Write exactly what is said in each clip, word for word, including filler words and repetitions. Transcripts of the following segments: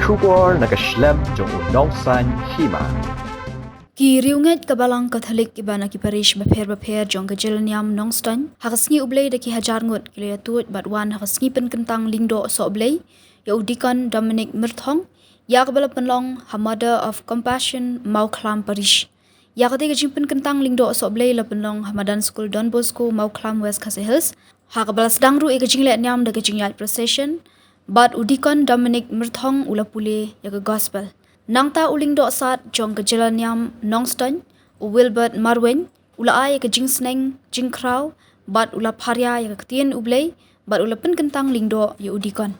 Khubor na ka shlem jong u Nongsaiñ Hima. Ki riewngeit ka Balang Katholik kiba na ki parish bapher bapher jong ka jylla niam Nongstoiñ ha ka sngi U Blei da ki hajar ngut ki la ïatuid bad wan ha ka sngi pynkyntang Lyngdoh Sohblei ïa u Deacon Dominic Myrthong, ïa kaba la pynlong ha Mother of Compassion Mawkhlam Parish. Ïa kata ka jingpynkyntang Lyngdoh Sohblei la pynlong ha madan skul Don Bosco, Mawkhlam, West Khasi Hills, ha kaba la sdang ruh ïa ka jingleh niam da ka jingïaid procession bad u Deacon Dominic Myrthong u la pule ïa ka gospel. Nangta u Lyngdoh Sad jong ka jylla niam Nongstoiñ, u Wilbert Marwein, u la ai ïa ka jingsneng jingkhraw bad u la pharia ïa ka ktien U Blei bad u la pynkyntang lyngdoh ïa u Deacon.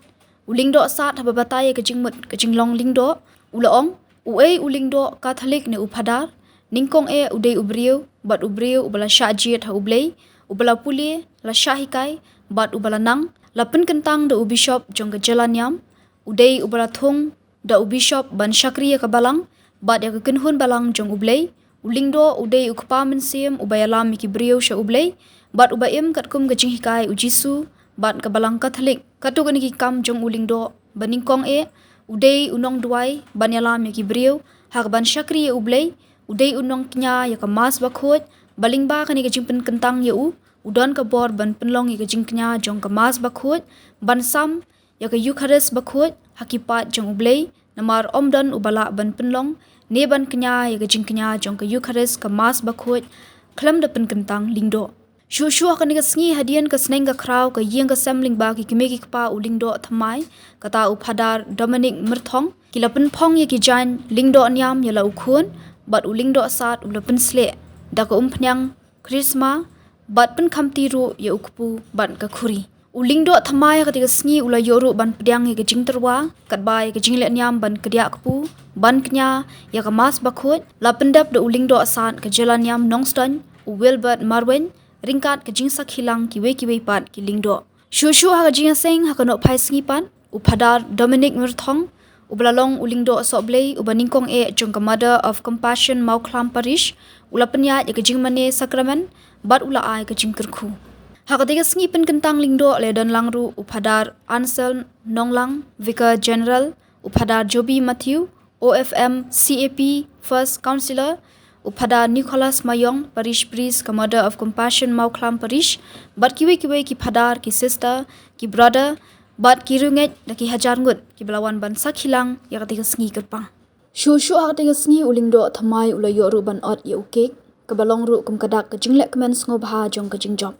U Lyngdoh Sad haba batai ïa ka jingmut ka jinglong lyngdoh, u la ong, uei u lyngdoh Katholik ne u phadar, nyngkong eh u dei u briew bad u briew uba la shah jied ha U Blei, uba la pule, la shah hikai bad uba la nang, la pynkyntang da u bishop jong ka jylla niam, u dei uba la thung da u bishop ban shakri ïa ka balang bad ïa ka kynhun balang jong U Blei. U lyngdoh u dei u kpa mynsiem uba ïalam ïa ki briew sha U Blei bad uba im katkum ka jinghikai u Jisu bad ka Balang Katholik. Katto katne ki kam jong u lyngdoh, ba nyngkong eh u dei u nongduwai ban ïalam ïa ki briew ha kaban shakri ïa U Blei, u dei u nongkñia ïa ka Mass Bakhuid, ba lyngba kane ka jingpynkyntang ïa u, u don ka bor ban pynlong ïa ka jingkñia jong ka Mass Bakhuid, ban sam ïa ka Eukharist Bakhuid ha ki paid jong U Blei, namar ym don uba lah ban pynlong ne ban kñia ïa ka jingkñia jong ka Eukharist, ka Mass Bakhuid, khlem da pynkyntang lyngdoh. Shuh shuh ha kane ka sngi, hadien ka sneng ka khraw ka ïing ka sem lyngba ki kmie ki kpa u lyngdoh thymmai, kata u Phadar Dominic Myrthong, ki la pynphong ïa ki jaiñ lyngdoh niam ïa la u khun bad u Lyngdoh Sad u la pynsleh da ka umphniang Krisma bad pynkhamti ruh ïa u kpu bad ka khuri. U lyngdoh thymmai ha kata ka sngi u la ïoh ruh ban pdiang ïa ka jingtyrwa katba ïa ka jingleh niam ban kdiah kpu ban kñia ïa ka Mass Bakhuid la pyndep da u Lyngdoh Sad ka jylla niam Nongstoiñ, u Wilbert Marwein, ryngkat ka jingsakhi lang kiwei kiwei pat ki lyngdoh. Shuh shuh ha ka jingïaseng ha ka nohphai sngi pat, u Phadar Dominic Myrthong, uba la long u Lyngdoh Sohblei uba nyngkong eh jong ka Mother of Compassion Mawkhlam Parish, u la pynïaid ïa ka jingmane sakramen bad u la ai ka jingkyrkhu. Ha kata ka sngi pynkyntang lyngdoh la ïadon lang ruh u Phadar Anselm Nonglang, Vicar General, u Phadar Joby Matthew, O F M C A P First Councillor, u Phadar Nicholas Mayong, Parish Priest ka Mother of Compassion Mawkhlam Parish, bad kiwei kiwei ki phadar, ki sister, ki brother bad ki riewngeit da ki hajar ngut kiba la wan ban sakhi lang ïa kata ka sngi kyrpang. Shuh shuh ha kata ka sngi u lyngdoh thymmai u la ïoh ruh ban ot ïa u kek, kaba long ruh kum ka dak ka jingleh kmen sngewbha jong ka jingjop.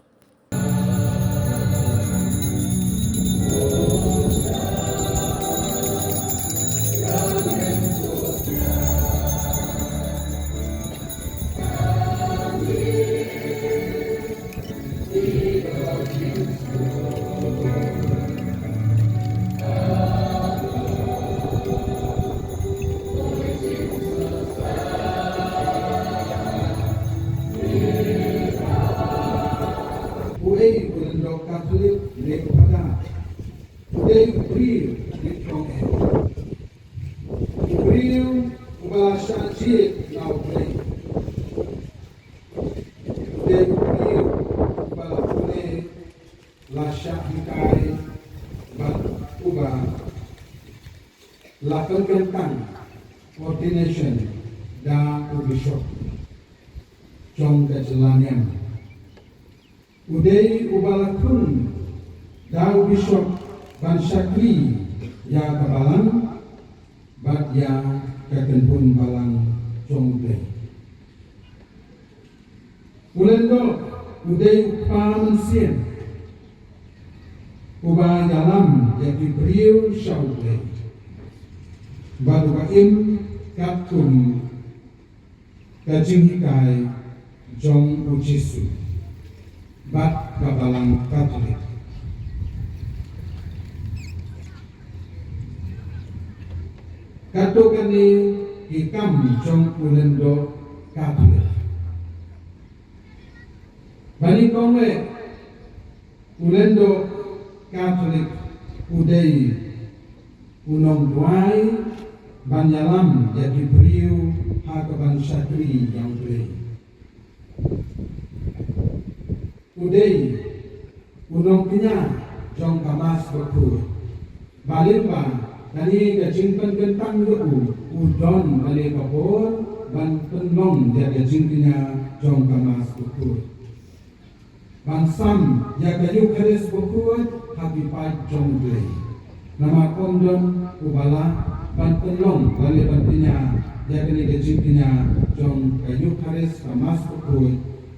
Uei u lyngdoh Katholik ne u phadar? Uei u briew ne u nongkñia? U briew uba la shah jied na U Blei. Uei u briew uba la pule, la shah hikai bad uba la pynkyntang, ordination, da u bishop jong ka jylla niam. U dei uba la thung da u bishop ban shakri ïa ka balang bad ïa ka kynhun balang jong U Blei. U lyngdoh u dei u kpa mynsiem uba ïalam ïa ki briew sha U Blei bad uba im katkum ka jinghikai jong u Jisu bad ka Balang Katholik. Katto katne ki kam jong u lyngdoh Katholik. Ba nyngkong eh, u lyngdoh Katholik u dei u nongduwai ban ïalam ïa ki briew ha kaban shakri ïa U Blei. U dei u nongkñia jong ka Mass Bakhuid, ba lyngba Kane ka jingpynkyntang ïa u, u don kane ka bor ban pynlong ïa ka jingkñia jong ka Mass Bakhuid. Ban sam ïa ka Eukharist Bakhuid ha ki paid jong U Blei. Namar ym don uba lah ban pynlong lane ban kñia ïa kane ka jingkñia jong ka Eukharist, ka Mass Bakhuid,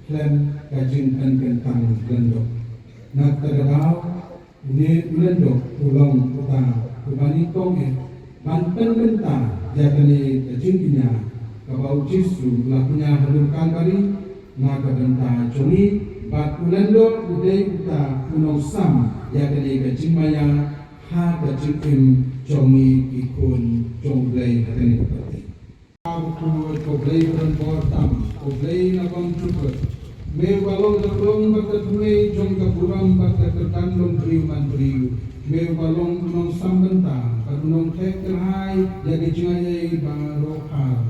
khlem ka jingpynkyntang lyngdoh. Na kata ka daw, une u lyngdoh u long uta uba nyngkong eh ban pynbynta ïa kane ka jingkñia kaba U Jisu u la kñia ha lum Kalbari na ka bynta jong ngi, bad u lyngdoh u dei uta u nongsam ïa kane ka jingmaïa ha ka jingim jong ngi ki khun jong U Blei ha kane ka pyrthei. Ko Blei ba don bor tam, ko Blei na bym jukut. Me uba long ka khlong bad ka thymmei jong ka burom bad ka kyrdan longbriew manbriew. Me uba long u nongsam bynta bad u nongtheh kyrhai ïa ki jingaiei baroh ar.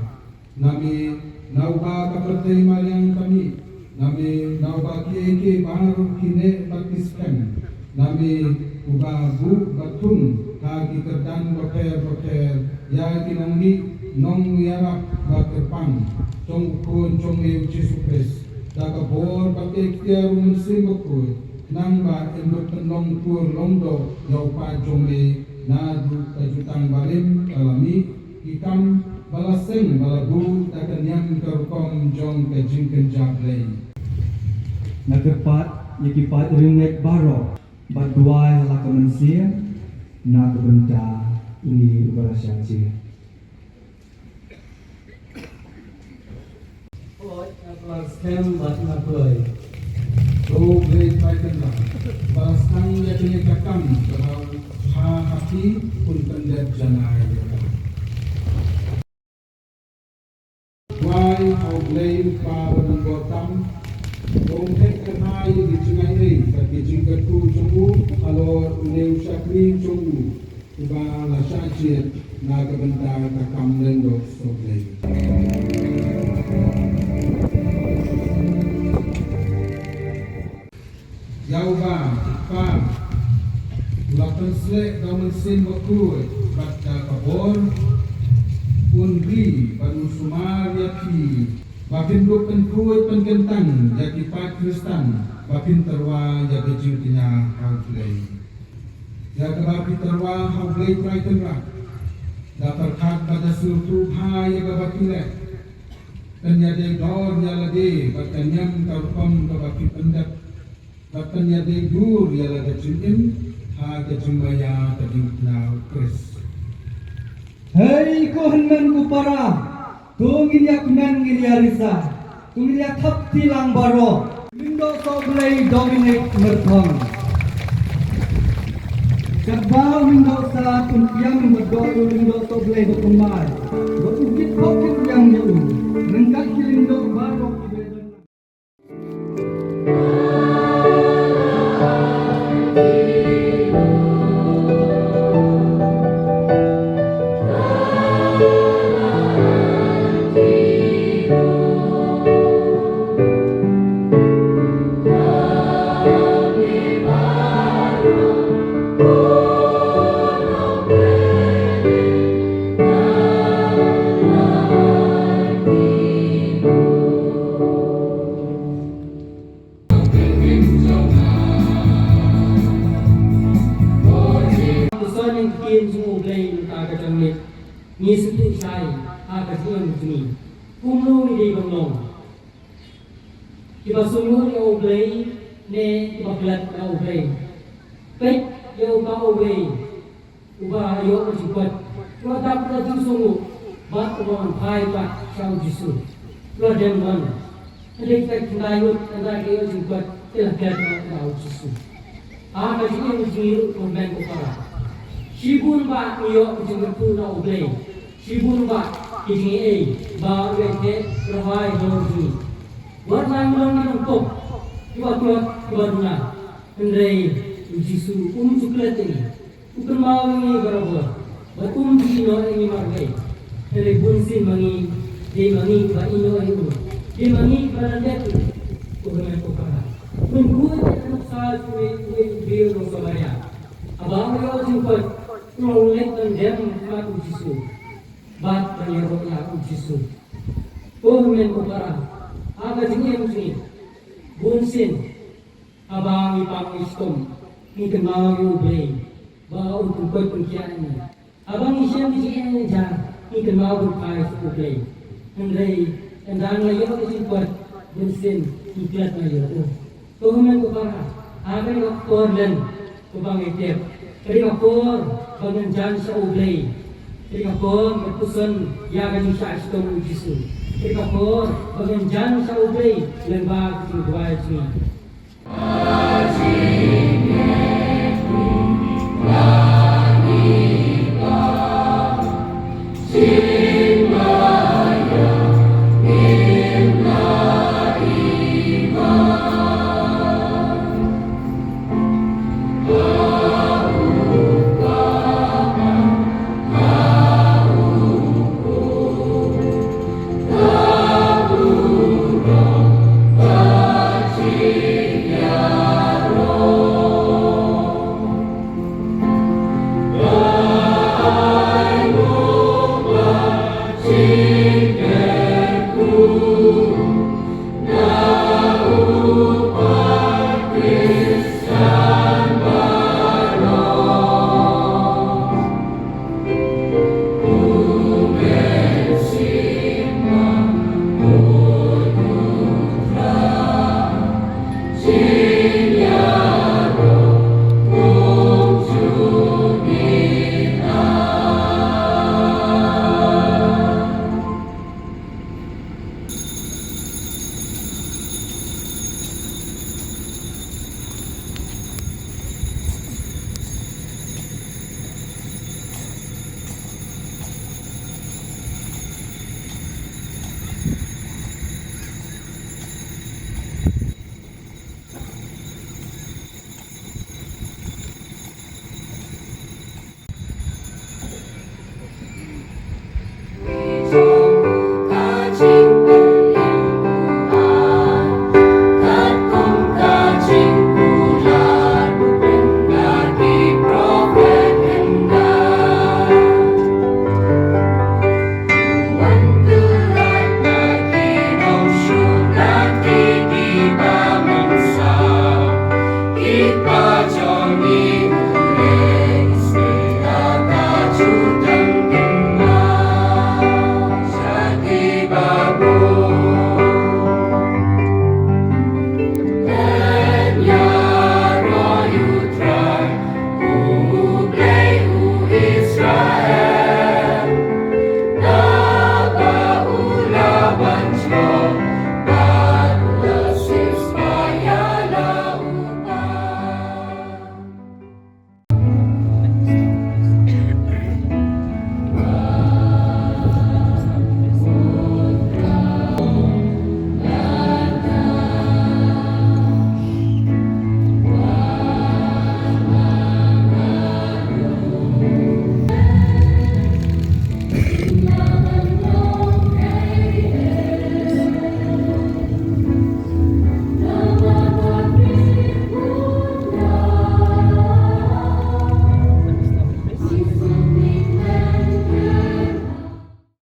Na me, na uba ka pyrthei mariang ka mih. Na me, na uba kiei kiei baroh ki neh bad ki skhem. Na me, uba buh bad thung ha ki kyrdan bapher bapher ïa ki nongmih nongïarap ba kyrpang jong u Khun jong me U Jisu Khrist. Da ka bor bad ka iktiar U Mynsiem Bakhuid, khnang ba yn lut pynlong kur longdoh ïa u paid jong me naduh ka jutang barim ba la mih, ki kam ba la seng ba la buh da ka niam ka rukom jong ka jingkynja Blei. Nga kyrpad ïa ki paid riewngeit baroh ban duwai ha la ka mynsiem na ka bynta une uba la shah jied. Hooid, nga la skhem bad nga kloi. Ko Blei Trai Kynrad, ba la sdang ïa kane ka kam kaba bha ha phi, un pyndep janai ïa ka. Duwai ha U Blei U Kpa ba don bor tam, ba un theh kyrhai ïa ki jingaiei bad ki jingkyrkhu jong u halor une u shakri jong u, uba la shah jied na ka bynta ka kam lyngdoh sohblei. Ïa uba, u Kpa, u la pynsleh da U Mynsiem Bakhuid bad da ka bor, un ri bad un sumar ïa phi, ba phin dup pynkhuid pynkyntang ïa ki paid Khristan, ba phin tyrwa ïa ka jingkñia ha U Blei. Ïa kaba phi tyrwa ha U Blei Trai Kynrad, da pyrkhat bad da sngewthuh bha ïa kaba phi leh. Pynïadei dor ïa lade bad ka niam ka rukom kaba phi pyndep. Bad pynïadei dur ïa la ka jingim ha ka jingmaïa ka jingkñia U Khrist. Hei ko hynmen ko para, to ngin ïa kmen ngin ïa risa, to ngin ïa thap ti lang baroh. Lyngdoh sohblei Dominic Myrthong. Katba u lyngdoh sah pynbiang bad doh ïa u lyngdoh sohblei ba kumbai, bad u kit khop kit biang ïa u. Ryngkat ki lyngdoh baroh ki ba ïadon. Ngi sa ïeng ktien jong U Blei mynta ka janmiet. Ngi sngewthuh shai ha ka jingim jong ngi kumno ngi dei ban long. Kiba sngewthuh ïa U Blei ne kiba klet ïa U Blei. Peit ïa uta uwei uba ïoh ka jingkoit, uba dap da jingsngewnguh bad uba wan phai pat sha U Jisu. Uba dem wan. Hynrei ka khyndai ngut, khyndai ka ïoh jingkoit, te la klet noh da U Jisu. Ha ka jingim jong ngi ruh ko hynmen ko para, shibun ba ngi ïoh ka jingkyrkhu na U Blei, shibun ba ki jingaiei ba U Blei u theh kyrhai halor jong ngi. Wat la ngi long ki nongpop, kiba tlot, kiba duna, hynrei U Jisu um ju klet ïa ngi. U kynmaw ïa ngi barabor bad um ju ïehnoh ïa ngi marwei. Hynrei bunsien ma ngi, dei ma ngi kiba ïehnoh ïa u, dei ma ngi kiba la leh ïa u. Ko hynmen ko para, pynbna ïa ka nuksa jong uwei u briew nong Samaria. Haba u ïoh jingkoit, u la leit ban dem ha U Jisu bad ban ïaroh ïa U Jisu. Ko hynmen ko para, ha ka jingim jong ngi, bun sien haba ngi pang ngi shitom, ngi kynmaw ïa U Blei ba un pynkhuid pynkhiah ïa ngi. Haba ngi shem ka jingeh jingjar, ngi kynmaw ban phai sha U Blei. Hynrei ynda ngi la ïoh ka jingkhuid, bun sien ngi klet noh ïa U. Ko hynmen ko para, ha kane ka por lent kaba ngi tip, ka dei ka por ba ngin jan sha U Blei. Ka dei ka por ba ngin puson ïa ka jingshah shitom U Jisu. Ka dei ka por ba ngin jan sha U Blei lyngba ka jingduwai jong ngi.